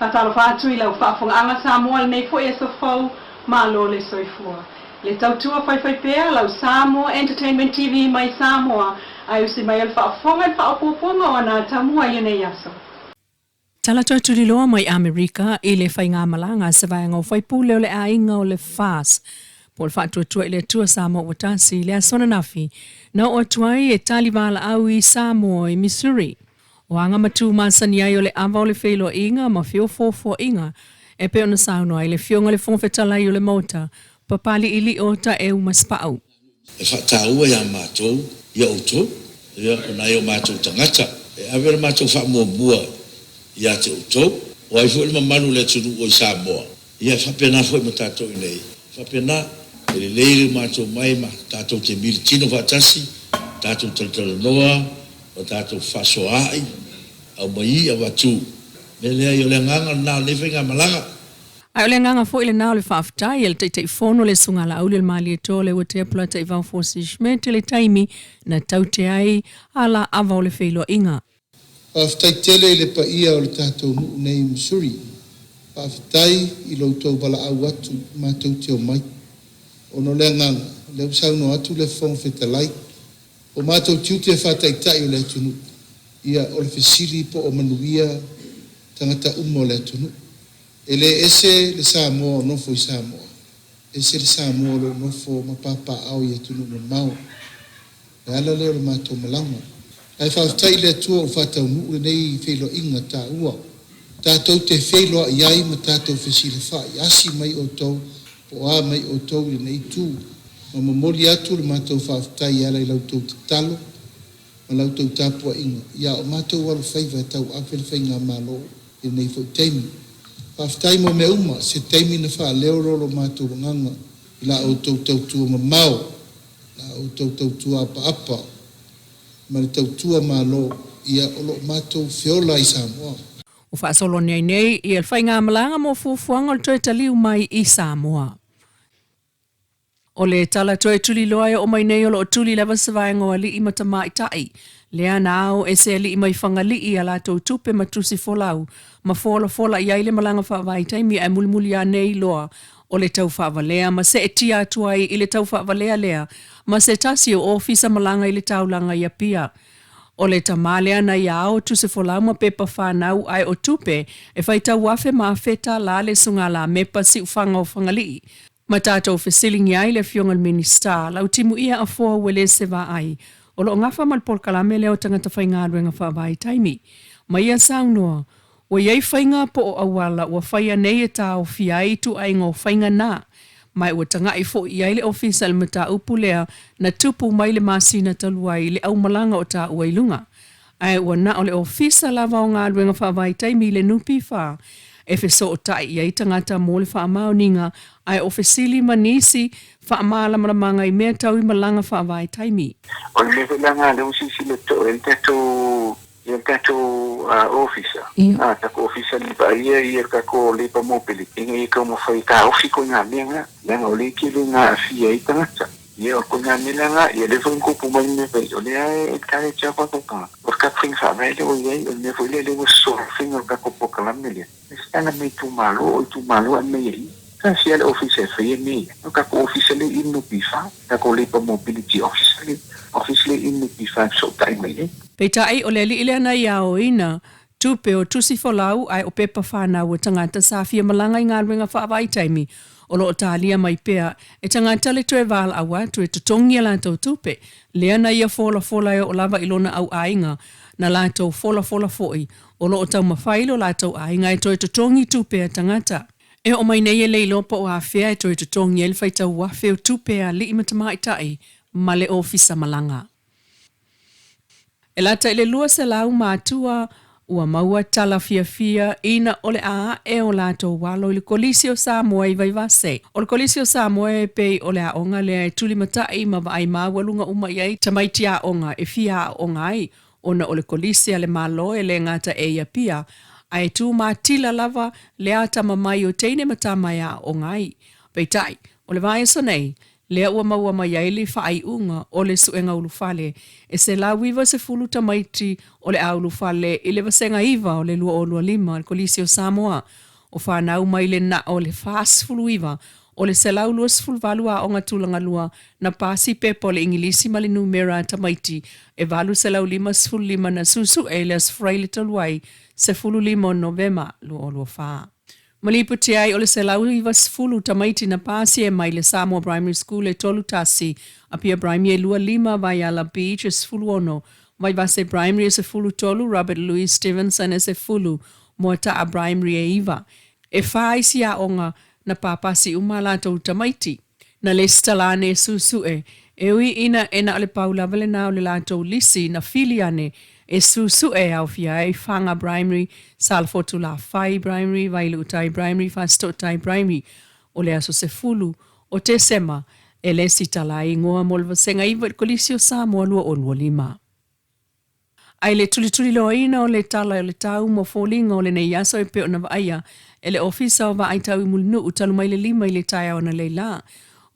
Faatalofa atu i lau faafogaaga Samoa i lenei foi aso fou, malo le soifua. Le tautua faifaipea lau Samoa Entertainment TV mai Samoa ae usi mai o le faafofoga i le faaopoopoga o ana atamua i lenei aso. Tala toe tuliloa mai Amerika i le faigamalaga a se vaega o faipule o le aiga o le FAS po o le Faatuatua i le Atua Samoa Ua Tasi i le aso ananafi na oo atu ai e tali valaau i Samoa i Missouri. O aga ma tu masani ai o le ava o le feiloaiga ma feofoofoaiga e pei ona saunoa ai le Afioga i le Fofoga Fetalai o le Maota, Papaliilio Taeu Masepau. E faataua ia matou, ia outou, ia, o nai o matou tagata, e ave le matou faamuamua ia te outou. O ai foi le mamalu o le atunuu o i Samoa, ia, e faapena foi ma tatou i inei. E faapena, e lelei le matou mai ma tatou te militino faatasi, tatou talatalanoa, ma tatou fefaasoaai, aumai avatu. Mea lea, o le agaga lena o lenei faigamalaga. Ae o le agaga foi lena o le faafetai a le Taitaifono le Susuga Laauli o le Malietoa Leuatea Polataivao Fosi Schmidt i le taimi na taute ai a la ava o le feiloaiga. Faafetai tele i le paia o le tatou nuu nei i Missouri. Faafetai i lo outou valaau atu matou te omai. Ona o le agaga, o lea ua saunoa atu le Fofoga Fetalai, o matou tiute faataitai o le atunuu, ia o le fesili po o manuia tagata uma o le atunuu. E le ese le Samoa o nofo i Samoa, ese le Samoa o lo o nofo ma papaaao i atunuu mamao. O le ala lea o le matou malaga. Ae faafetai i le Atua ua faataunuu lenei feiloaiga taua. Tatou te feiloai ai ma tatou fesilafai, asi mai outou po o a mai outou i lenei itu, ma momoli atu le matou faafetai e ala i la outou tatalo ma la outou tapuaiga ia o matou alofaiva e tauave le faigamalo i lenei foi taimi. Faafetai mo mea uma, se taimi na faaleo loa lo matou agaga i la outou tautua mamao, la outou tautua apaapa ma le tautua Malo, ia o lo o matou feola i Samoa. Ua faasolo nei nei ia le faigamalaga mo fuafuaga o le toe taliu mai i Samoa. O le tala toe tuliloa e oo mai nei o lo o tuli lava se vaega o alii ma tamaitai, lea na ao e se alii mai Fagalii a latou tupe ma tusi folau ma folafola i ai le malaga faavaitaimi ae mulimuli ane loa o le tau faavalea ma seetia atu ai i le tau faavalea lea ma se tasi o ofisa malaga i le taulaga i Apia. O le tama lea na ia ao tusi folau ma pepa whanau ae o tupe e faitau afe ma afe tālā le susuga Lamepa Siufaga o Fagalii. Ma tatou fesiligia ai le Afioga i le Minisita, Lautimuia Afoa Uelese Vaai, o lo o gafa ma le polokalame lea o tagata faigaluega faavaitaimi. Ma ia saunoa, ua i ai faiga po o auala ua faia nei e taofia ai ituaiga o faiga na, ma ua tagai foi i ai le Ofisa i le mataupu lea na tupu mai le masina talu ai i le aumalaga o taua i luga. Ae ua na o le Ofisa lava o Galuega Faavaitaimi i le NPF e fesootai i ai tagata mo le faamaoniga ae o fesili ma nisi faamalamalamaga i mea tau i malaga faavaitaimi. O le mea foi leaga lea ua silasila totoa i ai le tatou ia le tatou ofisa, a tatou ofisa le vaaia ia le tatou labour mobility ina ia taumafai e taofi ituaiga mea na, leaga o lea e tele ina aafia ai tagata. Ia, o le mea lena, ia lea foi na tupu mai le mea fai, o lea e encourage lava tatou tagata. O le tatou faiga faavae lea ua i ai, o le mea foi lea lea ua sosolo le faiga o le tatou polokalame lea, e tatala mai itumalo, o itumalo e aumai ai. E tasi lava le ofisa e faia mea ia, o le tatou ofisa lea i NPF, tatou Labour Mobility Office lea, office lea i NPF e fesootai mai ai. Peitai, o le alii lea na ia aoina tupe o tusi folau ae o pepa whanau o tagata sa fia malaga i galuega faavaitaimi o lo o talia mai pea e tagata le toe valaau atu e totogi a latou tupe lea na ia folafola e oo lava i lona au aiga na latou folafola foi o lo o taumafai lo latou aiga e toe totogi tupe a tagata. E oo mai nei e le iloa po o afea e toe totogi ai le faitau afe o tupe a alii ma tamaitai ma le ofisa malaga. E lata i le 200 matua ua maua tala fiafia ina o le a ae o latou alo i le Kolisi o Samoa i Vaivase. O le Kolisi o Samoa e pei o le aoga lea e tulimatai ma vaai maualuga uma i ai tamaiti aoga e fia aooga ai ona o le Kolisi a le Malo e le gata e i Apia ae tu matila lava le atamamai o teine ma tama e aooga ai. Peitai, o le vaiaso nei, lea ua maua mai ai le faaiuga o le suega ulufale e 190 tamaiti o le a ulufale i le Vasega 9 o le 2025 i le Kolisi o Samoa o fanau mai le na o le 49 o le 128 aoga tulagalua na pasi pepa o le Igilisi ma le numera a tamaiti e 855 na suesu'e i le Aso Faraile talu ai 15 o Novema 2024. Ma lipoti ai o le 190 tamaiti na pasi e mai le Samoa Primary School e 31, Apia Primary e 25, Vaiala Beach e 16, Vaivase Primary e 13, Robert Louis Stevenson e 10, Moata'a Primary e 9. E fa isi aoga na papasi uma a latou tamaiti. Na lesitala ane e suesu'e, e ui ina e na o le pau lava lenā o le latou lisi na fili ane e suesu'e e aofia ai Faga Primary, Salafotu Lafai Primary, Vailuutai Primary, Fasitootai Primary. O le aso 10 o Tesema e lesitala ai igoa mo le Vasega 9 i le Kolisi o Samoa 2025. Ae le tulituliloaina o le tala o le tau mo foliga o lenei aso e pei ona vaaia e le Ofisa o Vaai Tau i Mulinuu talu mai le 5 i le taeao analeila.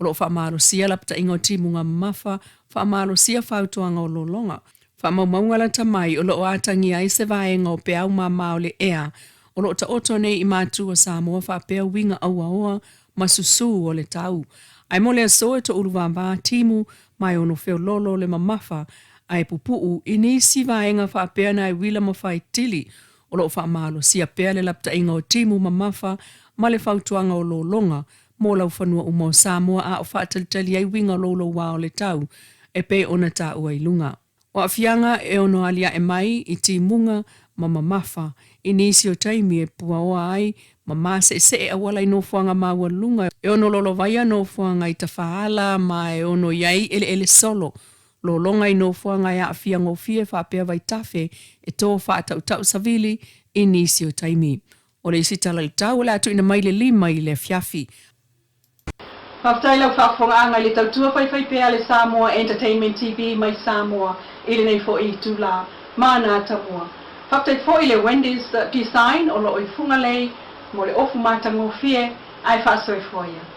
O lo o faamalosia lapataiga o timuga mamafa, faamalosia fautuaga o lologa, faamaumauga lata mai o lo o atagia ai se vaega o peau mama o le ea o lo o taoto nei i matu o Samoa faapea uiga auaoa ma susū o le tau. Ae mo le aso e toʻuluvāvā timu ma e ono feololo le mamafa ae pupuʻu i nisi vaega faapea na e uila ma faitili o lo o faamalosia pea le lapataiga o timu mamafa ma le fautuaga o lologa mo laufanua uma o Samoa a o faatalitali ai uiga o loulouā o le tau e pei ona taua i luga. O aafiaga e ono aliae mai i timuga ma mamafa i nisi o taimi e puaoa ai ma mase'ese'e auala i nofoaga maualuluga e ono lolovaia nofoaga i tafaala ma e ono i ai eleele solo lologa i nofoaga e aafia gofie faapea vaitafe e to faatautau savili i nisi o taimi. O le isi tala i le tau o le a tuuina mai le 5 i le afiafi. Faafetai lau faafofogaaga i le tautua faifaipea a le Samoa Entertainment TV mai Samoa i lenei foi itulā. Mana tamua. Faafetai foi i le Wendy's Design o lo o i Fugalei mo le ofu matagofie ae faasoifua ia.